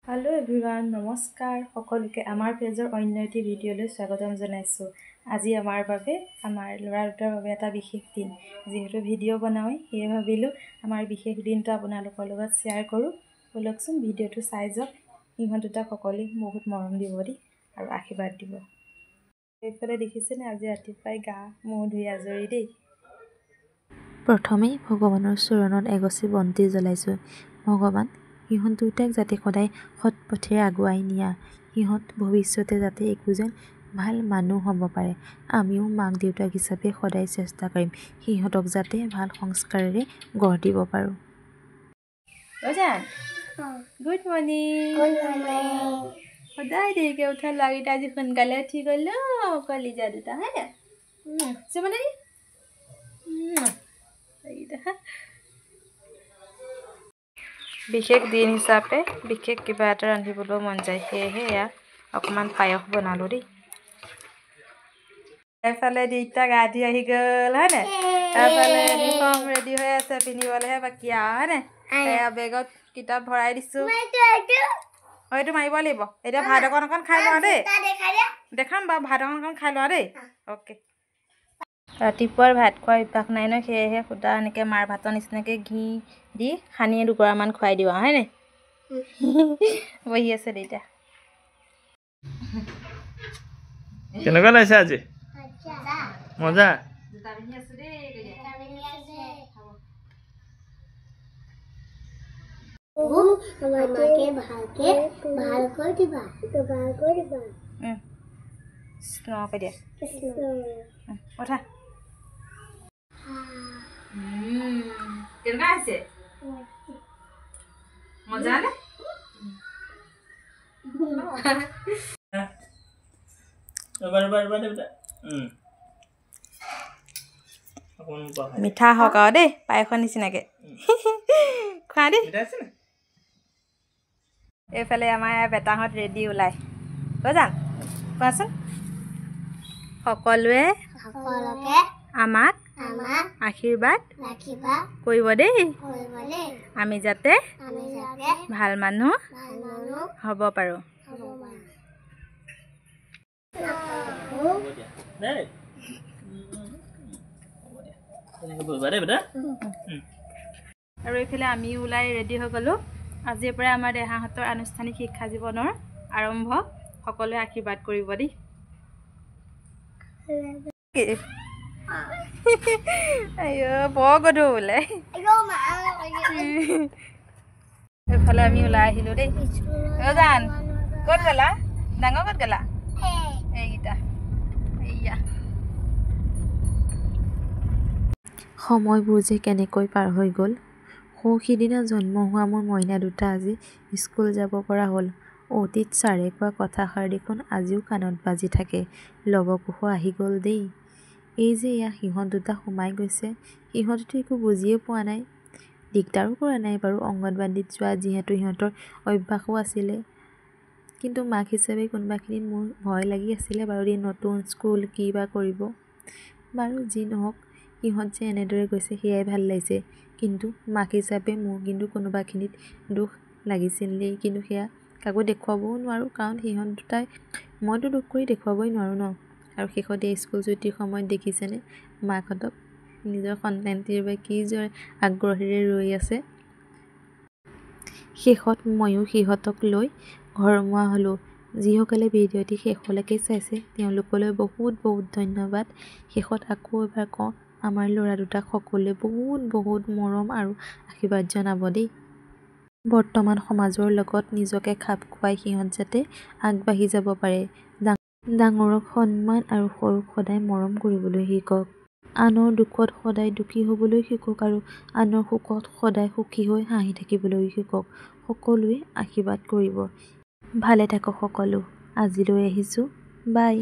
Hello' everyone, নমস্কাৰ সকলোকে। আমাৰ পেজৰ অন্য এটি ভিডিঅ'লৈ স্বাগতম জনাইছোঁ। আজি আমাৰ বাবে, আমাৰ ল'ৰা দুটাৰ বাবে এটা বিশেষ দিন। যিহেতু ভিডিঅ' বনাওঁৱেই, সেয়ে ভাবিলোঁ আমাৰ বিশেষ দিনটো আপোনালোকৰ লগত শ্বেয়াৰ কৰোঁ। ব'লকচোন, ভিডিঅ'টো চাই যাওক। সিহঁত দুটাক সকলোৱে বহুত মৰম দিব দেই আৰু আশীৰ্বাদ দিব। এইফালে দেখিছেনে, আজি ৰাতিপুৱাই গা মূৰ ধুই আজৰি দেই। প্ৰথমেই ভগৱানৰ চৰণত এগছি বন্তি জ্বলাইছোঁ। ভগৱান, সিহঁত দুয়োটাক যাতে সদায় সৎ পথেৰে আগুৱাই নিয়া, সিহঁত ভৱিষ্যতে যাতে একোজন ভাল মানুহ হ'ব পাৰে। আমিও মাক দেউতাক হিচাপে সদায় চেষ্টা কৰিম সিহঁতক যাতে ভাল সংস্কাৰেৰে গঢ় দিব পাৰোঁ। অজান, গুড মৰ্ণিং। সদায় দেৰিকৈ উঠা ল'ৰাকেইটা আজি সোনকালে উঠি গ'লো। কলিজা দুটা, হয় নাই? চুমা এইকেইটা। বিশেষ দিন হিচাপে বিশেষ কিবা এটা ৰান্ধিবলৈও মন যায়, সেয়েহে এয়া অকণমান পায়স বনালোঁ দেই। এফালে দুইটা গা ধুই আহি গ'ল, হয় নাই? এফালে ইউনিফৰ্ম ৰেডি হৈ আছে, পিন্ধিবলৈহে বাকী আৰু, হয় নাই? এয়া বেগত কিতাপ ভৰাই দিছোঁ। অঁ, এইটো মাৰিব লাগিব। এতিয়া ভাত অকণ অকণ খাই লোৱা দেই। দেখাম বাৰু, ভাত অকণ অকণ খাই লোৱা দেই। অ'কে। ৰাতিপুৱাৰ ভাত খোৱাৰ অভ্যাস নাই ন, সেয়েহে সুদা এনেকৈ মাৰ ভাতৰ নিচিনাকৈ ঘি দি সানি দুগৰামান খুৱাই দিওঁ, হয় নাই? বহি আছে দেউতা। কেনেকুৱা লাগিছে আজি? মজা। জোতা পিন্ধি আছো দেই। আমাকে ভালকে ভাল কৰি দিবা, ভাল কৰি দিবা। কৃষ্ণ কৈ দিয়া, উঠা। কেনেকুৱা হৈছে? মজা নে? মিঠা হওক আৰু দেই, পায়সৰ নিচিনাকে খোৱা দেই। এইফালে আমাৰ বেটাহঁত ৰেডি ওলাই। যাম, কোৱাচোন, সকলোৱে আমাক আশীৰ্বাদ কৰিব দেই, আমি যাতে ভাল মানুহ হ'ব পাৰোঁ। আৰু এইফালে আমিও ওলাই ৰেডি হৈ গ'লোঁ। আজিৰ পৰাই আমাৰ দেহাহঁতৰ আনুষ্ঠানিক শিক্ষা জীৱনৰ আৰম্ভ। সকলোৱে আশীৰ্বাদ কৰিব দেই। বৰ গধুৰ বোলে। এইফালে আমি ওলাই আহিলোঁ দেই। জান ক'ত গ'লা? ডাঙৰ ক'ত গ'লা? এইকেইটা এইয়া। সময়বোৰ যে কেনেকৈ পাৰ হৈ গ'ল! সৌ সিদিনা জন্ম হোৱা মোৰ মইনা দুটা আজি স্কুল যাব পৰা হ'ল। অতীত ছাৰে কোৱা কথাষাৰ দেখোন আজিও কাণত বাজি থাকে, লৱ-কুশ আহি গ'ল দেই। এই যে এয়া সিহঁত দুটা সোমাই গৈছে, সিহঁতেতো একো বুজিয়ে পোৱা নাই। দিগদাৰো কৰা নাই বাৰু, অংগনবাদীত যোৱা যিহেতু সিহঁতৰ অভ্যাসো আছিলে। কিন্তু মাক হিচাপে কোনোবাখিনিত মোৰ ভয় লাগি আছিলে বাৰু দেই, নতুন স্কুল কি বা কৰিব। বাৰু যি নহওক, সিহঁত যে এনেদৰে গৈছে সেয়াই ভাল লাগিছে। কিন্তু মাক হিচাপে মোৰ কিন্তু কোনোবাখিনিত দুখ লাগিছিল দেই। কিন্তু সেয়া কাকো দেখুৱাবও নোৱাৰোঁ, কাৰণ সিহঁত দুটাই মইতো দুখ কৰি দেখুৱাবই নোৱাৰোঁ ন। আৰু শেষত এই স্কুল ছুটীৰ সময়ত দেখিছেনে মাকহঁতক নিজৰ সন্তানটিৰ বাবে কি যে আগ্ৰহেৰে ৰৈ আছে। শেষত ময়ো সিহঁতক লৈ ঘৰমুৱা হ'লোঁ। যিসকলে ভিডিঅ'টি শেষলৈকে চাইছে তেওঁলোকলৈ বহুত বহুত ধন্যবাদ। শেষত আকৌ এবাৰ কওঁ, আমাৰ ল'ৰা দুটাক সকলোৱে বহুত বহুত মৰম আৰু আশীৰ্বাদ জনাব দেই। বৰ্তমান সমাজৰ লগত নিজকে খাপ খুৱাই সিহঁত যাতে আগবাঢ়ি যাব পাৰে। ডাঙৰক সন্মান আৰু সৰুক সদায় মৰম কৰিবলৈ শিকক। আনৰ দুখত সদায় দুখী হ'বলৈ শিকক আৰু আনৰ সুখত সদায় সুখী হৈ হাঁহি থাকিবলৈ শিকক। সকলোৱে আশীৰ্বাদ কৰিব। ভালে থাকক সকলো। আজিলৈ আহিছোঁ, বাই।